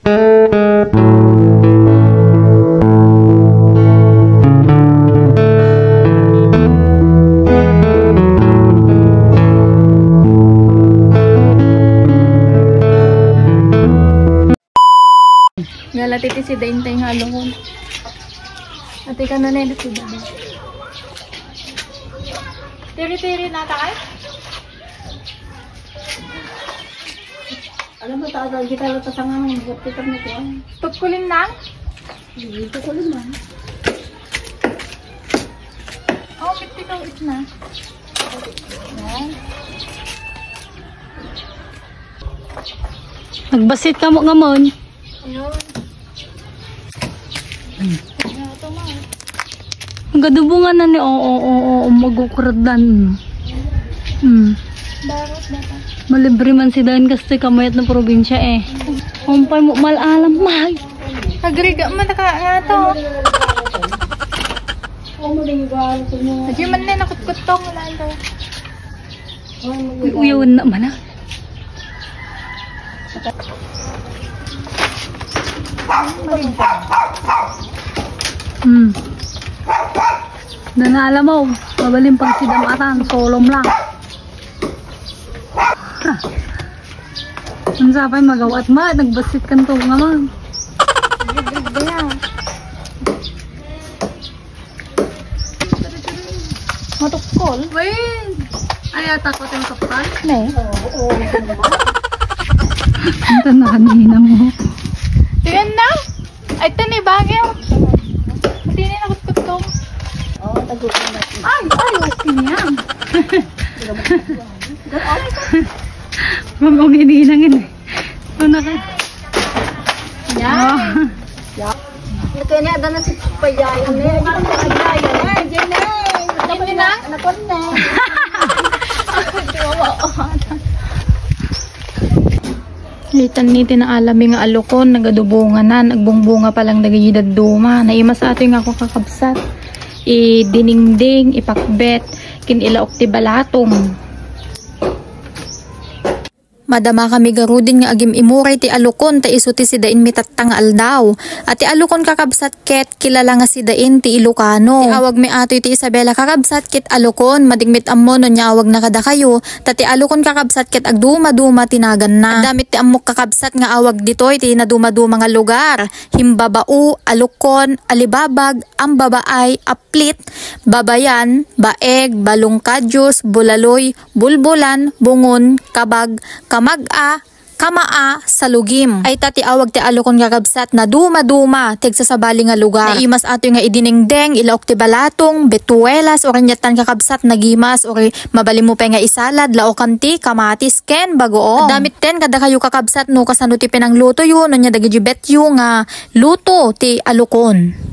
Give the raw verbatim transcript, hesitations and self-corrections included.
Nalati ti sida intay nga alukon. Ati ka na na dito. Tiri-tiri na tayo. Alam mo, tagal kita lang sa nga mga kita na kuwan. Tukulin na? Hindi, tukulin na. Oh, fifty ka ulit na. Yan. Nagbasit ka mo nga mon. Ayun. Hmm. Ano to, ma? Ang gadubungan na ni, oo, oo, oo, magukradan. Hmm. Barot na ta. Malibre man si Dayan, kastoy kamayat na probinsya eh. Umpay mo, mal-alam, may. Agriga man ka nga to. Adi man na nakutkutong, lalo. Uy, uyawan na man, ah. Hmm. Nanala mo, mabalin pang sidam atan, solom lang. Ha. Ang sapay magawat ma, nagbasit kan to nga man. Matukkol. Wen! Ay, ata ko tayo kapal. Ne. Ang tanahan ni Hinang mo. Tingnan na. Ay, ito ni Bagyo. Hindi na nakutkutong. Oo, taguan na. Ay, ay, ay, sinyang. Mamang ininangin eh. Ano ka? Yan. Oh. Kaya na, ada na si Payayan. Ay, Jenay. Hindi na? Nakon na. Itan ni tinaalami nga alukon, nagadubunganan, agbungbunga pa lang dagiti dadduma. Naimas atoy nga ako kakabsat. Idiningding, ipakbet, kin ilaok ti balatong. Madama kami garuden nga agim-imuray ti alukon ta isu ti sidain mi tatta nga aldaw. A ti alukon kakabsat ket kilala nga sidain ti Ilocano. Ti awagmi atoy ti Isabela kakabsat ket alukon. Madi met ammo no nia awagna kadakayo, ta ti alukon kakabsat ket agdumaduma ti naganna. Adda met ti ammok kakabsat nga awag ditoy ti nadumaduma nga lugar. Himbabao, Alukon, Alibabag, Ambabaay, Aplit, Babayan, Baeg, Balungkadios, Bulaloy, Bulbulan, Bungon, Kabag, Kamag-a, Kamaa, Salugim. Ay ta ti awag ti alukon kakabsat, nadumaduma ti agsasabali nga lugar. Naimas atoy nga idinengdeng, ilaok ti balatong, betuelas, uray niattan kakabsat, nagimas, uray mabalinmo pay nga isalad, laokan ti kamatis ken bagoong. Adda met ten kadakayo kakabsat no kasano ti pinanglutoyo, no nia dagiti betyo nga luto ti alukon.